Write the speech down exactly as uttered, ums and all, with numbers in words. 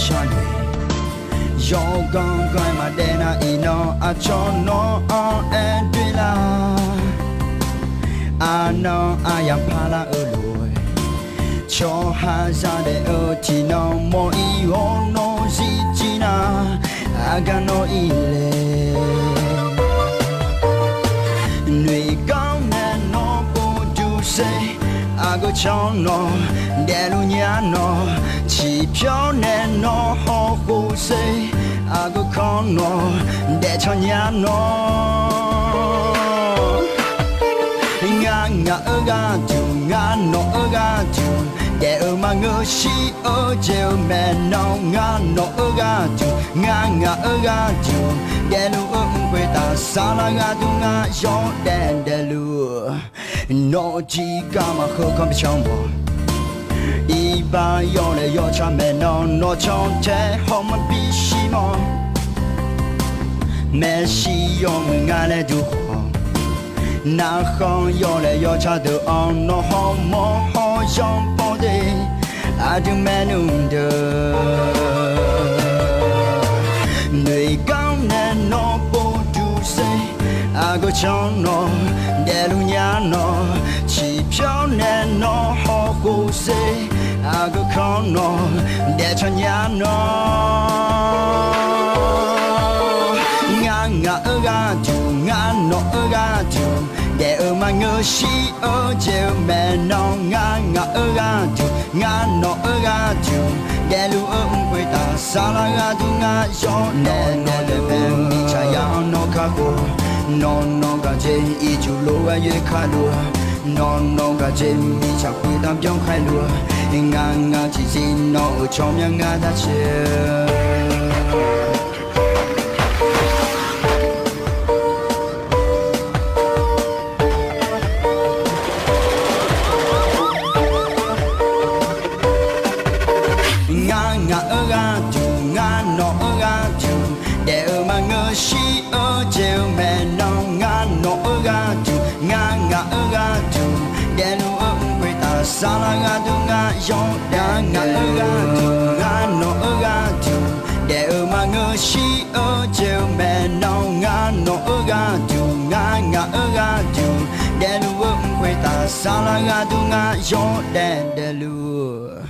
sharnoeq. Yawqganq ganq-aer maqdaef nar iqnan aqcawq nawq-anr aer doer lar. Arnan aryamq parlar-eu lof-aer, tsawrhaqzaq daef-eu tiqnan mawr-ir hawr nawr zir jir nar, aqgaf nawr-ir le. Noeqganq nae nawr pov duq sher, aqgeu canr nawq daefluf nya nawq, ciqpyawr nae nawr hawkhof sher, aqgeu kanr nawq daefcan nya nawq. Ngar ngaq-eu gharduq, ngar nawq-eu gharduq, daef-eu maqngeur shir-eu jeq-eu maeqnan, ngar nawq-eu gharduq, ngar ngaq-eu gharduq, daefluf-eu mq-khoertav saflar gharduq ngar yawdaef daefluf. Nawq-eu tiqgar maqheu kanr bi can mawq. Iqbax yawlaeq yawtsaq maeqnan nawq cantae hawmar bi shir mawr. Maeqshi yawmuiq nga laer duq khawf, narkhan yawlaeq yawtsaq deuq-anr nawr hawmawr hawyanr bawr de. Aqdui maernmr deuq, noeqganq nae nawr pov duq sher, aqgeu canr nawq daefluf nya nawq, ciqpyawr nae nawr hawkhof sher, aqgeu kanr nawq daefcan nya nawq. Ngar ngaq-eu gharduq, ngar nawq-eu gharduq, daef-eu maqngeur shir-eu jeq-eu maeqnan, ngar ngaq-eu gharduq, ngar nawq-eu gharduq, daefluf-eu mq-khoertav saflar gharduq ngar yawdaef daefluf. Mirtsaq ya-anr nawr kakhof, nawq nawq gaqjeq ircuf lof-aer yoer kaluf, nawq nawq gaqjeq mirtsaq khoertav byanr khaeluf, ngar ngar tiqzir nawq-euq tsawrmyanr ngar darcaer-eu. Ngar ngaq-eu gharduq, ngar nawq-eu gharduq, daef-eu maqngeur shir-eu jeq-eu maeqnan, ngar nawq-eu gharduq, ngar ngaq-eu gharduq, daefluf-eu mq-khoertav saflar gharduq ngar yawdaef ngaq-eu gharduq, ngar nawq-eu gharduq, daef-eu maqngeur shir-eu jeq-eu maeqnan, ngar nawq-eu gharduq, ngar ngaq-eu gharduq, daefluf-eu mq-khoertav saflar gharduq ngar yawdaef daefluf.